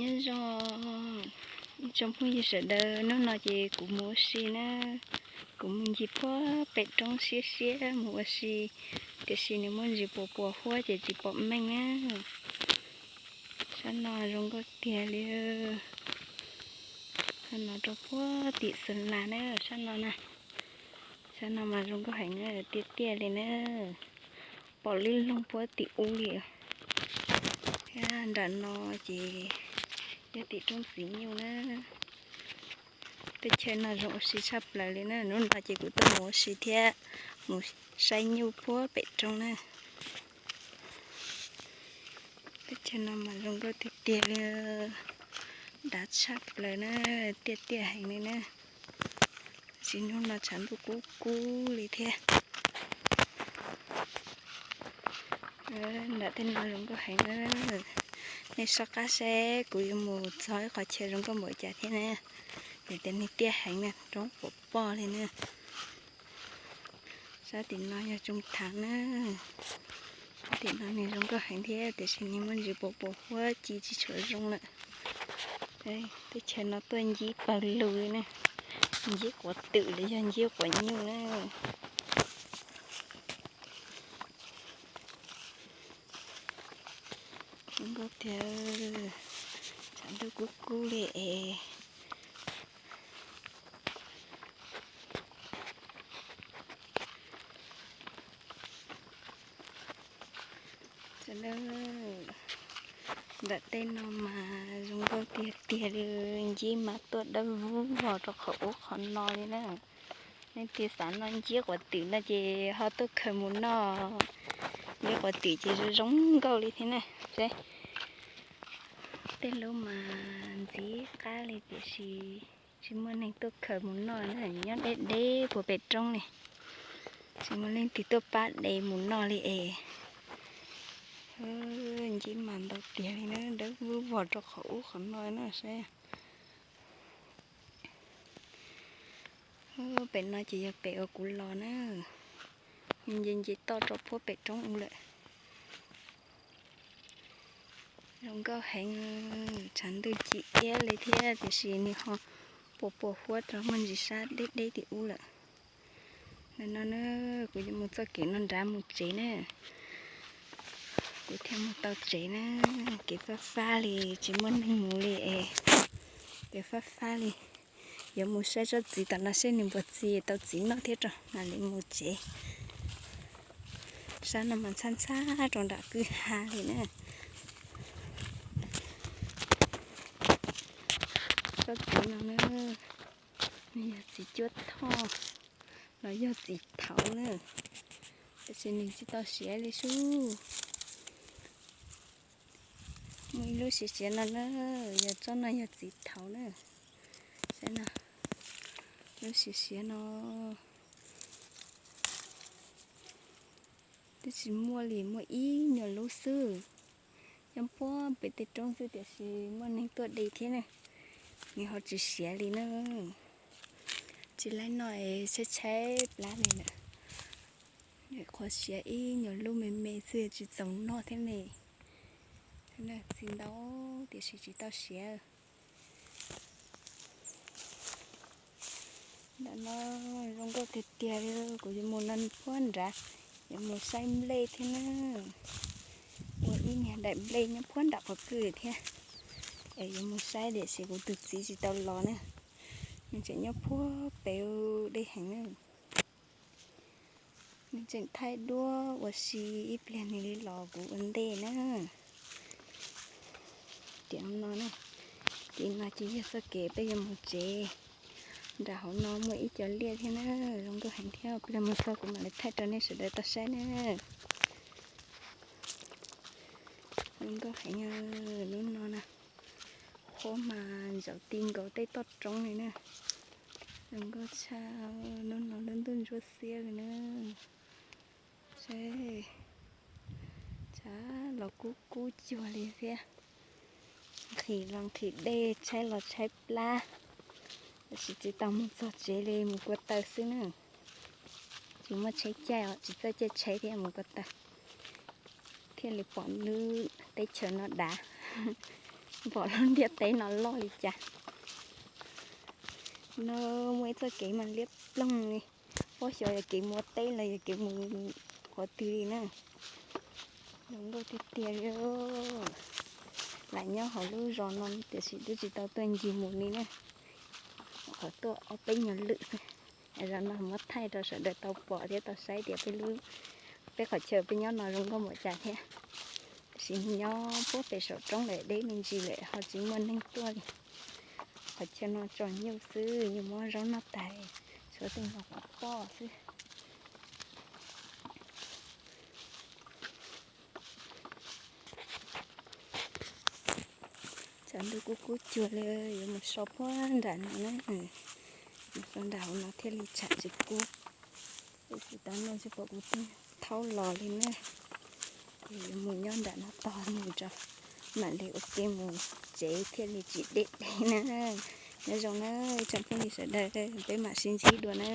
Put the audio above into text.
Nyob zoo ib tsoom phooj ywg sawv daws, hnub no ces kuv mus ua si na, kuv mus ncig puag pem roob siab siab mus ua si, tiam sis nws muaj ntsis puas puas huab ces tsis pom meej na. Sab no zoo nkauj tiag li, sab no rau puag tim Xeev Las na, sab no na, sab no mas zoo nkauj heev na, tiaj tiaj li na, pom lwb loog puag tim ub li. Thiab nram no ces yog tim roob txiv nyuj na. Teb chaws no zoo ua si tshaj plaws li na, hnub no ces kuv tuaj mus ua si thiab mus saib nyuj puag pem roob na. Teb chaws no mas zoo nkauj tiag tiag li, dav tshaj plaws na, tiaj tiaj heev li na. Tab sis hnub no tshav ntuj kub kub li thiab. Nram tej no zoo nkauj heev na. Nej soj qab seb kuv yuav mus txog ib qhov chaw zoo nkauj npaum cas thiab na. Vim tias nws tiaj heev na, roob puas poj li na. Sab tim no yog Tsoo Thav na. Sab tim no nws zoo nkauj heev thiab tiam sis nws muaj ntsis puas puas huab ci tsis tshua zoo lawm. Teb chaws no tuaj ncib pawg lug li na, ncib quav twm los yog ncib quav nyuj na. Zoo nkauj tiag, tshav ntuj kub kub li es. Ntawm tej no mas zoo nkauj tiag tiag li, ncib mas tuaj dawb vub vog rau qhov ub qhov no li na. Leej twg xav noj ncib quav twm no ces ho tuaj khaws mus noj. Ncib quav twm ces zoo zoo nkauj li thiab na. Seb, tej lub mas ntxim qab li tiam sis tsis muaj neeg tuaj khaws mus noj na, nyob deb deb puag pem roob li. Tsis muaj leej twg tuaj pab de mus noj li es. Ncib mas ntau tiag li na, dawb vub vog rau qhov ub qhov no na seb. Pem no ces yog pem uas kuv los na, nce nce toj rau puag pem roob ub lawm. Zoo nkauj heev, tshav ntuj ci iab li thiab tiam sis nws ho puas puas huab rau muaj ntsis sab deb deb tim ub lawm. Ntawm no na, kuv yuav mus txoj kev no nrad mus tsev na. Kuv thiaj mus tau tsev na. Kev fab fab li, tsis muaj neeg mus li es. Kev fab fab li. Yuav mus saib tsob txiv tom no seb nws npua txiv tau txiv noj thiab tso mam li mus tsev. Sab no mas ntxhab ntxhab rau nram kwj ha li na. Tsob txiv no na, nws yog txiv cuab thoj los yog txiv thauv na, tab sis nws tsis tau siav li sub. Muaj ib lub siav siav no na, yog tsob no yog txiv thauv na. Saib no, lub siav siav no twb tsis muaj li, muaj ib nyuag lub xwb. Nyob puag pem tej roob xwb tiam sis muaj neeg tuaj de thiab na, nws ho tsis siav li na. Tsis laib noj es tshaib tshaib plab li lawm. Qhuav siav ib nyuag lub me me xwb tsis txaus noj thiab ne. Txiv ntau tiam sis tsis tau siav. Nram no zoo nkauj tiag tiag li, kuv yuav mus no puag nrad, yuav mus saib nplej thiab na. Ua ib niag daim nplej nyob puag nram qhov kwj thiab, es yuav mus saib tiam sis kuv tus txiv tsis tau los na. Nws tseem nyob puag pem dej heev na. Nws tseem thaij duab ua si ib pliag nws li los kuv ua ntej na. Tiam no na, kev no ces yog txoj kev peb yuav mus tsev. Nram hauv no muaj ib co liaj thiab na, zoo nkauj heev thiab. Kuv yuav mus txog kuv mam li thaij rau nej sawv daws tau saib na. Zoo nkauj heev, lub no na, qhuav mas ntsaum ti nkaus tej toj roob li na. Zoo nkauj tshaj, lub no lub ntuj ntsuab xiab li na. Seb, tshav los kub kub cuag li thiab. Nqhis los nqhis dej, tshaib los tshaib plab. Tab sis tsis tau mus txog tsev li, mus kua taw xwb na. Tsis muaj tsheb caij os, tsis txawj caij tsheb thiab, mus kua taw thiaj li pom lub teb chaws no dav. Pom lub ntiaj teb no loj li cas. No muaj ib txoj kev mas liab ploog li, pab xyov yog kev mus ua teb los yog kev mus qhov twg li na. Zoo nkauj tiag tiag li. Lam nyob hauv lub zos no tiam sis twb tsis tau tuaj ncig mus li na. Qhov tuaj ob peb nyuag lwm xwb. Zos no muab thaij rau sawv daws tau pom thiab tau saib tias peb lub, peb qhov chaw peb nyob no zoo nkauj npaum cas thiab. Tiam sis nyob puag pem saum roob lawm deb me ntsis lawm ho tsis muaj neeg tuaj li. Qhov chaw no tsom nyuj xwb, nyuj muab zaub noj tas, tshuav tej nyuag qhov toj xwb. Tshav ntuj kub kub cuag li, yuav mus so puag nram no na. Mus so nram hauv no thiaj li tshav tsis kub. Tab sis tam no tsis pom kuv tus thaub los li na. Ces yuav mus nyob nram no tos nws tso, mam li ua ke mus tsev thiaj li tsis deb deb na. Nyob zoo na ib tsoom phooj ywg sawv daws, peb mam sib ntsib dua na.